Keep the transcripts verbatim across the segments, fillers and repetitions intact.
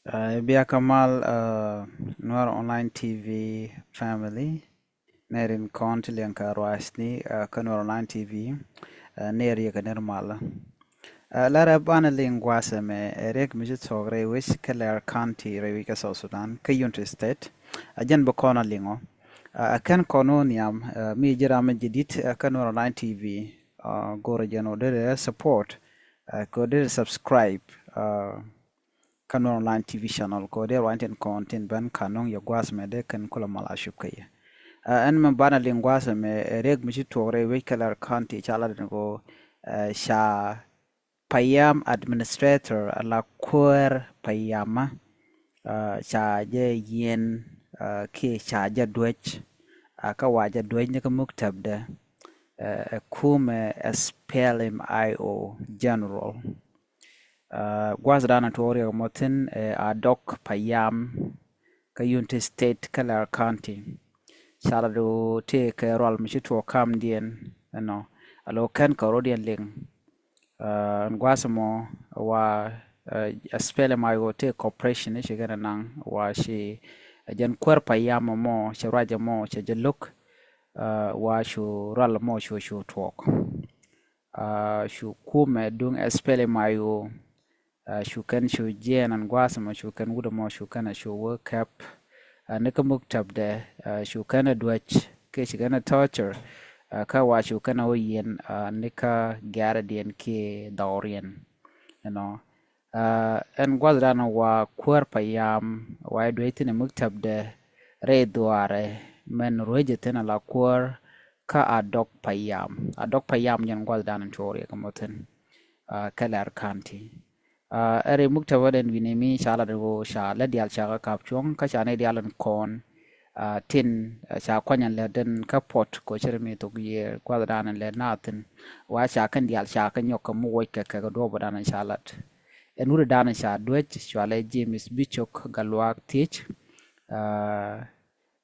Bia kä mal Nuer Online T V family. Nɛy rin kɔn ti liɛŋ kɛ ruacni kä Nuer Online T V. Nɛy riek kɛ nɛr mal. Lärɛ banɛ liŋ gua̱a̱th ɛmɛ ɛ riek mi ci thuɔ̱k rɛy wec kä Lɛr County rɛy wec kä South Sudan kä Unity State. A jɛn bi kɔn a liŋɔ. Ɛ kɛn kɔn wä nhiam mi ji̱ ram mi ji̱ di̱t kä Nuer Online T V. Go̱rɛ jɛn wä derɛ support kɛ wä derɛ subscribe kä Nuer Online T V channel kɛ wä derɛ ruany tin kɔn tin ben ka nɔŋ yɛ gua̱a̱th mɛ dee kɛn kulɛ mal a cup kä yɛ. Ɛn mɛ banɛ liŋ gua̱a̱th mɛ ɛ riek mi ci tuɔk rɛy wec kä Lɛr County ca lat in ko ca Payam administrator ala kuäär Payamä ca jɛ yiɛn kiɛ ca jɛ duec kä wa jɛ duec ni kä muktabdɛ ɛ kumɛ SPLM-IO general. Gua̱a̱th danɛ tuɔɔk riɛk mɔ thi̱n ɛ Adok Payam kä Unity State kä Lɛr County. Ca lat du tëë kɛ rual mi ci tuɔɔk kamdiɛn ɛnɔ alo kɛn kɛ rɔ̱diɛn liŋ. Ɛn gua̱a̱th mɔ wa SPLM-IO tëë cooperation i̱ ci kɛn ɛ naŋ wa ci jɛn kuäär Payam mɔ cɛ ruacɛ mɔ cɛ jɛ lo̱k wa cu rual mɔ cu cu tuɔɔk. Cu kumɛ duŋ SPLM-IO cu kɛn cu jiɛɛn ɛn gua̱a̱th mɔ cu kɛn wut ɛmɔ cu kɛn a cu wä kɛp ni kä muktabdɛ cu kɛn a duäc kiɛ ci kɛn a torture kä wa cu kɛn a wä yiɛn ni kä gɛ̈rɛdiɛn kiɛ dhɔriɛn. Ɛnɔ ɛn gua̱th dan wa kuäär Payam wa i̱ duäc thi̱n ɛ muktabdɛ rɛy dhuaarɛ mɛn ruecɛ thi̱n ala kuäär kä Adok Payam. Adok Payam jɛn gua̱th dan in tuɔɔk riɛk mɔ thi̱n kä Lɛr County. Ɛ rɛy muktabdɛ den wi̱ni mi ca lat in ɣöö ca lät diaal ca kä kap cuɔ̱ŋ kä ca ni diaal in kɔn tin ca kuany in lät den kä puɔt kɛ cɛ ri mi thok yiëë gua̱th dan in lät na thi̱n. Wa ca kɛn diaal ca kä nyɔk kɛ mi woc kɛ kɛ kɛ duɔ̱ɔ̱p dan in ca lat. Ɛn wut dan in ca duäc cua lɛ James Bichok Galuak Thiec. Ɛ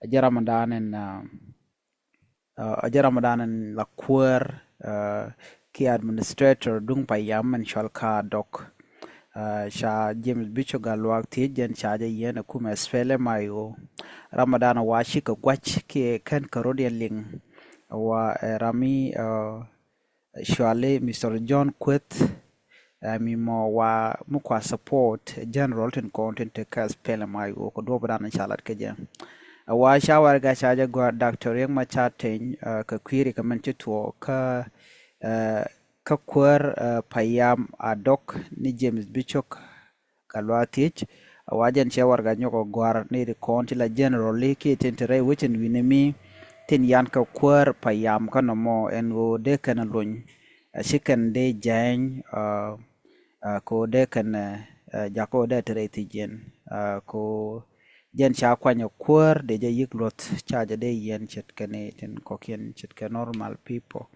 jɛ ram dan in ɛ jɛ ram dan in la kuäär kiɛ administrator duŋ Payam in cual kä Adok. Ca James Bichok Galuak Thiec jɛn ca jɛ yiɛn ɛ kumɛ SPLM-IO. Ram dan wa cikɛ gua̱c kiɛ kɛn kɛ rɔ̱diɛn liŋ wa ɛ ram mi cuali Mister John Kueth. Ɛ mi mɔ wa mi kua support general tin kɔn tin te kä SPLM-IO kɛ duɔ̱ɔ̱p dan ca lat kä jɛ. Ɛ wa ca warɛga ca jɛ gɔaa Doctor Riek Machar Teny kɛ kui̱ riɛk mɛn ci tuɔɔk kä kä kuäär Payam Adok ni James Bichok Galuak Thiec. Ɛ wa jɛn cɛ warɛga nyɔk ɛ gɔ̱a̱r ni ri kɔn ti la general li kiɛ tin te rɛy wecin wi̱ni mi tin yan kɛ kuäär Payam kä nɔmɔ ɛn ɣöö dee kɛn a luny. Ɛ ci kɛn dee jɛny ɛ ko dee kɛn ɛ jakä dee te rɛy thi̱c yɛn ko jɛn ca kuany ɛ kuäär dee jɛ yik luɔth ca jɛ dee yɛn ce̱tkɛ ni tin kɔ̱kiɛn ce̱tkɛ normal people.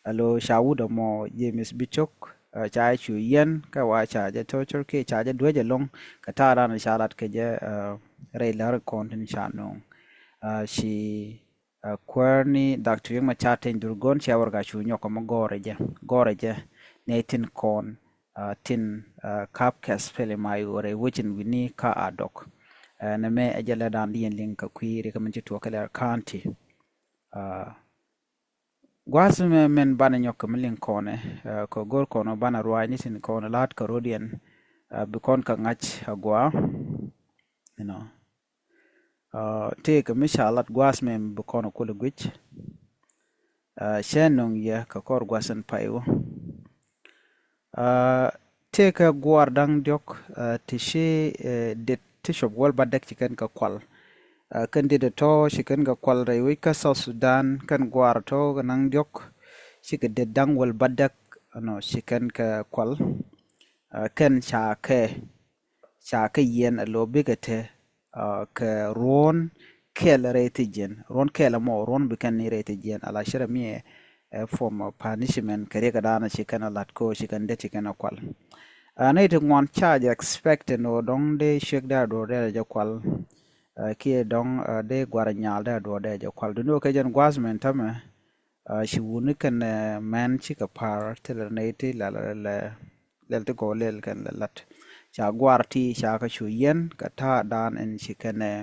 Alo ca wut ɛmɔ James Bichok ca cu yɛn kɛ wa ca jɛ torture kiɛ ca jɛ duec ɛlɔ̱ŋ kɛ ta̱a̱ dan ca lat kɛ jɛ rɛy lär kɔn tin ca no̱o̱ŋ. Ci kuäär ni Doctor Riek Machar Teny Dhurgon cɛ warɛga cu nyɔk kɛ mɔ gɔrɛ jɛ gɔrɛ jɛ nɛ tin kɔn tin kap kɛ SPLM-IO rɛy wecin wi̱ni kä Adok. Nɛ mɛ ɛ jɛ lɛ dan diɛn liŋ kɛ kui̱ riɛk mɛn ci tuɔɔk kɛ Lɛr County. Gua̱a̱th mɛ mɛn banɛ nyɔk kɛ mi liŋ kɔnɛ kɛ go̱r kɔnɛ banɛ ruaacni tin kɔnɛ la̱t kɛ rɔ̱diɛn bi kɔn kɛ ŋa̱c agua. Inɔ tëëkɛ mi ca lat gua̱a̱th mɛ bi kɔn kulɛ guic. Cɛ nöŋ yɛ kɛ kɔr gua̱a̱th in pay wä. Tëëkɛ gua̱a̱r da̱ŋ diɔ̱k ti ci det ti cop wäl bädäk ci kɛn kɛ kual. Kɛn det tɔ̱ ci kɛn kɛ kual rɛy wec kä South Sudan kɛn gua̱a̱r tɔ̱ kɛ naŋ diɔ̱k cikɛ det da̱ŋ wäl bädäk ɛnɔ ci kɛn kɛ kual. Kɛn ca kɛ ca kɛ yiɛn a lo̱ bikɛ te kɛ ruɔ̱n kɛl rɛy thi̱c jiɛn ruɔ̱n kɛl ɛmɔ ruɔ̱n bi kɛn ni rɛy thi̱c jiɛn ala cɛ rɛ mi ɛ form of punishment kɛ riɛk ɛ da̱a̱n a ci kɛn a la̱t ko ci kɛn det ci kɛn a kual. Nɛy ti ŋuan ca jɛ expect ni ɣöö dɔ̱ŋ dee ciek dee a duɔ̱ɔ̱r dee a jɛ kual kiɛ dɔ̱ŋ dee gua̱r a nyal dee a duɔ̱ɔ̱r dee a jɛ kual duni ɣöö kɛ jɛn gua̱a̱th mɛn tämɛ. Ci wuni kɛn mɛn cikɛ pa̱r thilɛ nɛy ti lɛl lɛl ti gɔw lɛl kɛn lɛ la̱t. ca guar ti ca kɛ cu yɛn kɛ ta̱a̱ dan in ci kɛn ɛ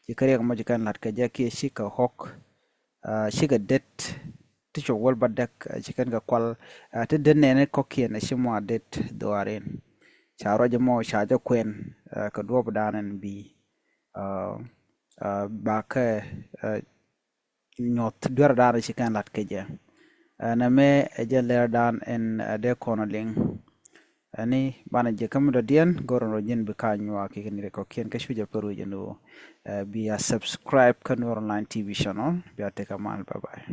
ci kɛ riɛk mɔ ci kɛn lat kɛ jɛ kiɛ ci kɛ ɣɔk, ah, ci kɛ det ti cok wäl ba dɛk, ah, ci kɛn kɛ kual, ah, ti det nɛni kɔkiɛn a ci mɔ a det dhuaar in. Ca ruac mɔ ca jɛ kuɛn, ah, kɛ duɔp dan in bi, ah, ah, ba kɛ, ah, nyuɔth duer dan ci kɛn lat kɛ jɛ. Ɛ, nɛmɛ ɛ jɛn lɛr dan in, ɛ, dee kɔn liŋ. Ɛ, ni banɛ jɛ kä mi dɔ̱diɛn go̱r in rɔ ji̱n bi ka nyuak kɛ kɛ ni rɛ kɔkiɛn kä cu jɛ pär wi̱c in ɣöö, ɛ, bi a subscribe kä Nuer Online T V channel. Bi a tekɛ mal, bye bye.